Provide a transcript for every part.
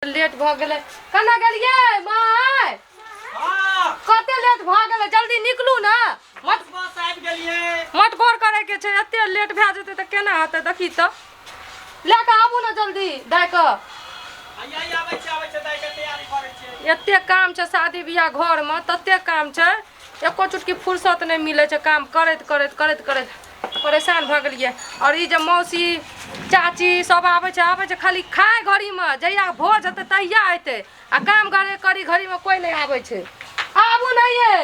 Late भऽ गेलै। केना गेलियै माय? हाँ। कते लेट भऽ गेलै, जल्दी निकलू ने। मट बस आबि गेलियै। मटकोर करैके छै, एते लेट भए जेतै तऽ केना हेतै? देखी तऽ लए कऽ आबू ने जल्दी दाइ कऽ। आइ आबै छै, आबै छै, दाइ के तैयारी करै छै। एते काम छै शादी बियाह घरमे, तते काम छै, एको चुटकी फुर्सत नहि मिलै छै। काम करैत करैत करैत करैत परेशान भऽ गेलियै। आओर ई जे मौसी चाची सब आबै छै, आबै छै खाली खाय घड़ीमे, जहिया भोज हेतै तहिया अयतै, आ काम करे करी घड़ीमे कोइ नहि आबै छै। आबू ने ये।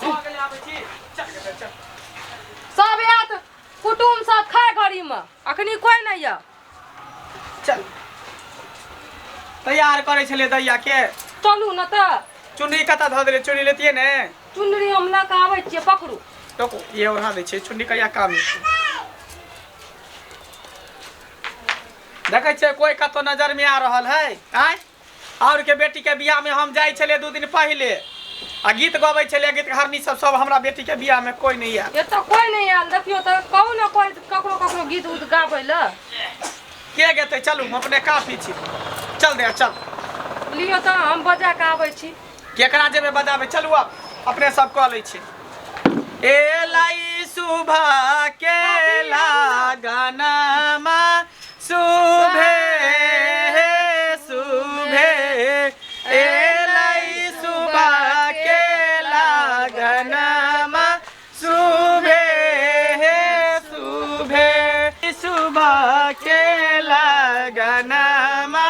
भऽ गेलै, आबै छी। चल चल। सब आयत कुटुम सब खाय घड़ीमे, अखनी कोइ नहि यऽ। चल, तैयार करै छलियै दैया के। चलू ने तऽ। चुनरी कतऽ धऽ देलियै? चुनरी लेतियै ने। चुनरी हम लऽ कऽ आबै छियै, पकड़ू। टोकू, ये ओढ़ा दै छियै चुनरी, कहिया काम एतै? देखै छियै कोइ कतौ नजरमे आ रहल है? आँय, और के बेटी के बियाह में हम जाइ छलियै 2 दिन पहिले आ गीत गबै छलियै, गीत घरनी सब, सब हमरा बेटी के बियाह में कोइ नहि आयल। एतऽ कोइ नहि आयल। देखियौ तऽ, कहू ने कोइ ककरो ककरो गीत उत गाबै लए। के गेतै? चलू, हम अपने काफी छी। चल दे, चल। लियौ तऽ, हम बजा कऽ आबै छी। केकरा जेबै बजाबै? चलू, आब अपने सब कऽ लै छी। एलाई सुबह के लागनमा सुभे सुभे, एलाई सुबह के लागनमा सुभे सुभे, सुबह के लगनमा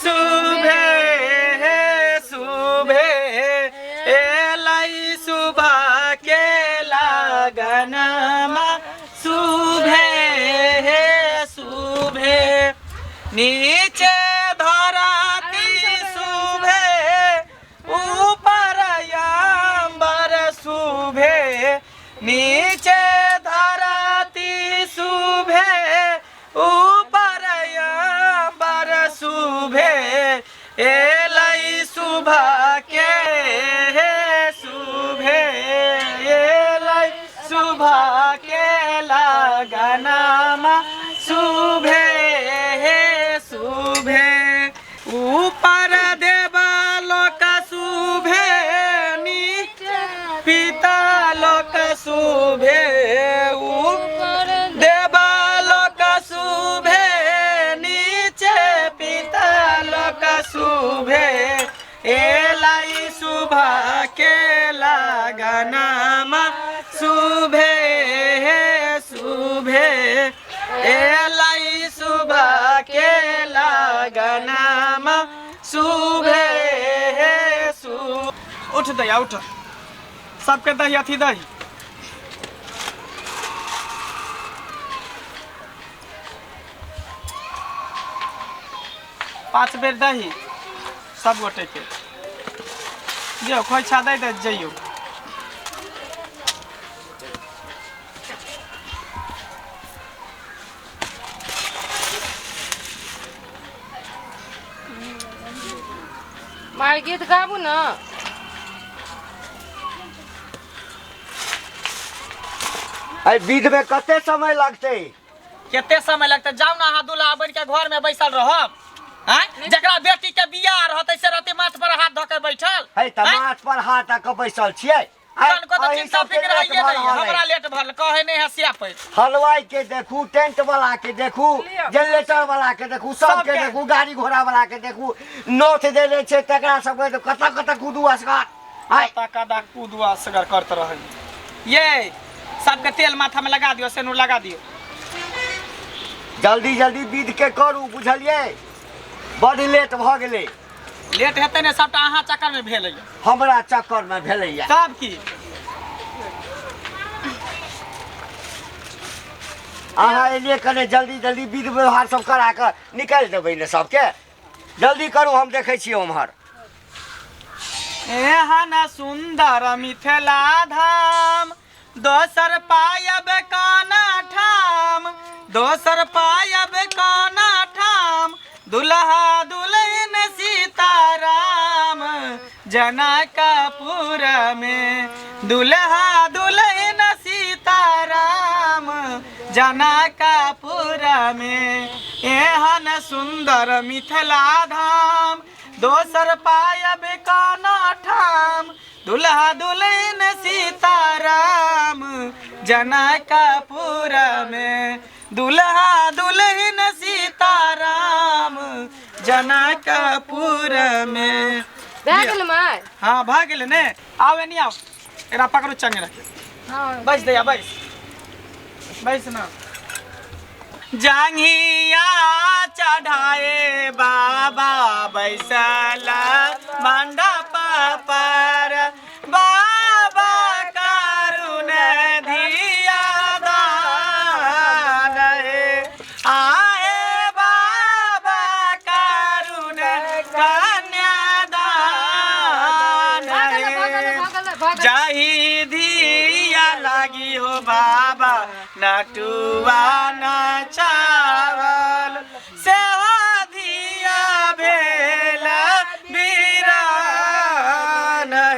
सुभे सुभे, एलाई सुबह के लगनमा सुभे सुभे, नीचे धरती सुभे, ऊपर अंबर सुभे, नीचे धरती सुभे, ऊपर अंबर सुभे, एलै सुबह के सुभे, एलै सुबह के लगनमा सुभे सुभे, ऊपर देवालोक सुभे, नीचे पिता लोक सुभे, ऊपर देवालोक सुभे, नीचे पिता लोक सुभे, एलाई सुबह के लगनमा सुभे सुभे, एलाई सुबह के लगनमा सुभे सु। उठ दैया, उठ, सबके दही अथी दही। 5 बेर दही सब गोटे के जो खोइछा दै दे जइयो। माय, गीत गाबू ने। एहि विध में कते समय लगतै? कते समय लगतै? जाउ ने अहाँ दूल्हा बनि के घर में बैसल रहब। आँय, जकरा बेटी के बियाह रहतै से रहतै माथ पर हाथ धऽ के बैठल। है तऽ आँय? माथ पर हाथ धऽ कऽ बैसल छियै। आइ तनको तऽ अही चिंता सबके फिक्र लेट हइए भऽ नहि रहल हमरा अइ। लेट भल कहै नहि हसिया पैर। हलवाई के देखू, टेंट वाला के देखू, लिअ। जनरेटर वाला के देखू, सबके सबके। देखू, गाड़ी घोड़ा वाला के देखू, नोत देने छै तकरा सबके देखू, कतऽ कतऽ कुदू असगर। आइ कता कदा कुदू असगर करत रहै ये। सबके तेल माथा में लगा दियो, सेनूर लगा दियो। जल्दी जल्दी विध के करू, बुझलियै? बड लेट भऽ गेलै। लेट हेतै ने, सबटा अहाँ चक्कर में भेलैया। हमरा चक्कर में भेलैया। तब की? अहाँ एलियै कने जल्दी जल्दी विध व्यवहार सब करा कऽ निकालि देबै ने सबके। जल्दी करू, हम देखै छियै उम्हर। एहन सुंदर मिथिला धाम दोसर पायब कोना ठाम, दोसर पायब कोना ठाम, दुल्हा दुल्हन सीताराम जनकपुर में, दुल्हा दुल्हन सीताराम जनकपुर में। एहन सुंदर मिथिला धाम दोसर पायब कोनो ठाम दुल्हा दुल्हन सीताराम जनकपुर में दुल्हा दुल्हन सीताराम जनकपुर में। भए गेल माय? हाँ भऽ गेलै ने। आउ एनी आउ, एकरा पकड़ू चंगे रख। हाँ बैस दैया, बैस बैस ना। जांघिया चढ़ाए बाबा बैसल मंडप पर, बाबा करुण धिया दान हे, आए बाबा करुण कन्या दान भऽ गेलै, भऽ गेलै, हे। भऽ गेलै, भऽ गेलै। जाही धिया लागी हो बाबा नटुआ नचावल से हो धिया भेल बीरान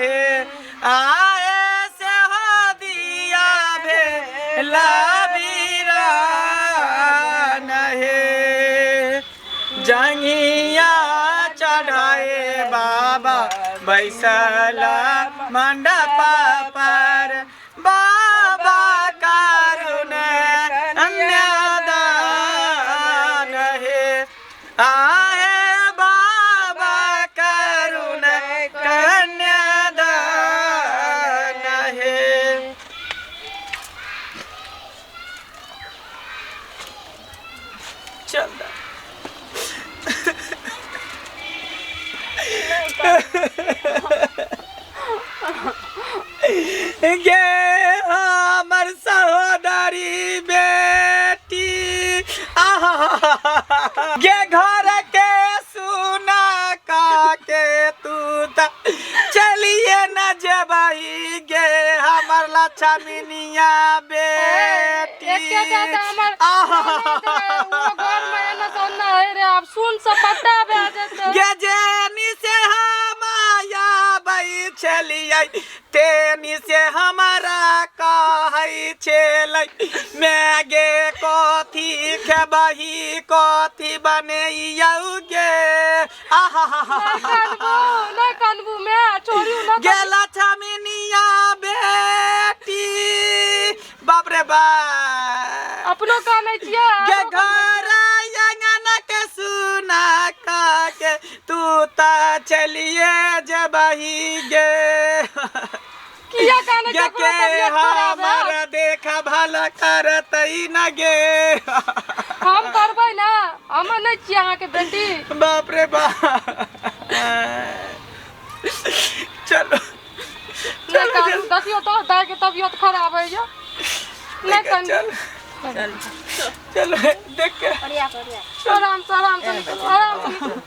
हे, आए से हो धिया भेल बीरान हे। जंगिया चढ़ाए बाबा बैसल मंडप पर, बाबा करुण अन्यदान हे, आहे बाबा करुण कन्यादान हे। चल गे हमर सहोदरी बेटी, आहा गे घर के सुना का के तू त चलिए न जेबही गे हमर लक्ष्मीनिया बेटी। एकेटा तऽ हमर आहा ओ घर मे एना से ओना होइ रे, आब सुन से पट्टा भए जेतै। गे जेनी से हम आबै छलियै तेनी से हमरा कहै छलै मैं गे कथी खेबही कथी बनैयौ गे। आहा नहि कानबू, नहि कानबू माय, छोड़ियौ न। गे लक्ष्मीनिया बेटी, बाप रे बाप। अपनो कानै छियै? गे घर आंगन के सुना के तू त चलिए जेबही गे। किया कानै गे छियै? के ककरो तबियत खराब है? हमर देखा भल करतै न गे। हम करबै ने, हम नहि छियै अहाँके बेटी? बाप रे बाप। चलो नहि कानू, देखियौ तऽ दाइके तबियत खराब होइया। नहि कानू, चल चलो देख के आराम से, आराम से निकलू, आराम से निकलू।